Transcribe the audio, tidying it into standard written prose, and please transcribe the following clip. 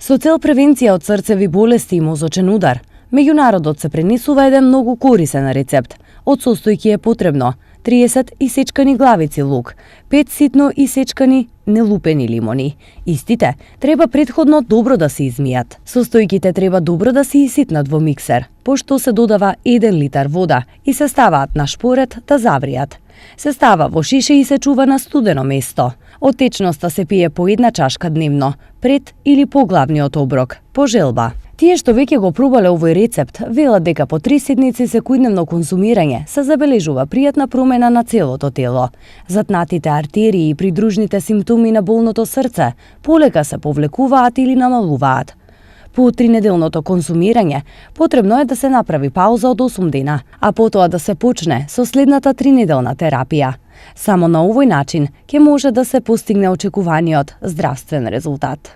Со цел превенција од срцеви болести и мозочен удар, меѓу народот се пренесува еден многу корисен рецепт. Од состојки е потребно 30 исечкани главици лук, 5 ситно исечкани нелупени лимони. Истите треба претходно добро да се измијат. Состојките треба добро да се иситнат во миксер, пошто се додава 1 литар вода и се ставаат на шпоред да завријат. Се става во шише и се чува на студено место. Од течноста се пие по 1 чашка дневно, пред или по главниот оброк, по желба. Тие што веќе го пробале овој рецепт, велат дека по 3 седмици секојдневно конзумирање се забележува пријатна промена на целото тело. Затнатите артерии и придружните симптоми на болното срце полека се повлекуваат или намалуваат. По 3-неделното конзумирање, потребно е да се направи пауза од 8 дена, а потоа да се почне со следната 3-неделна терапија. Само на овој начин ќе може да се постигне очекуваниот здравствен резултат.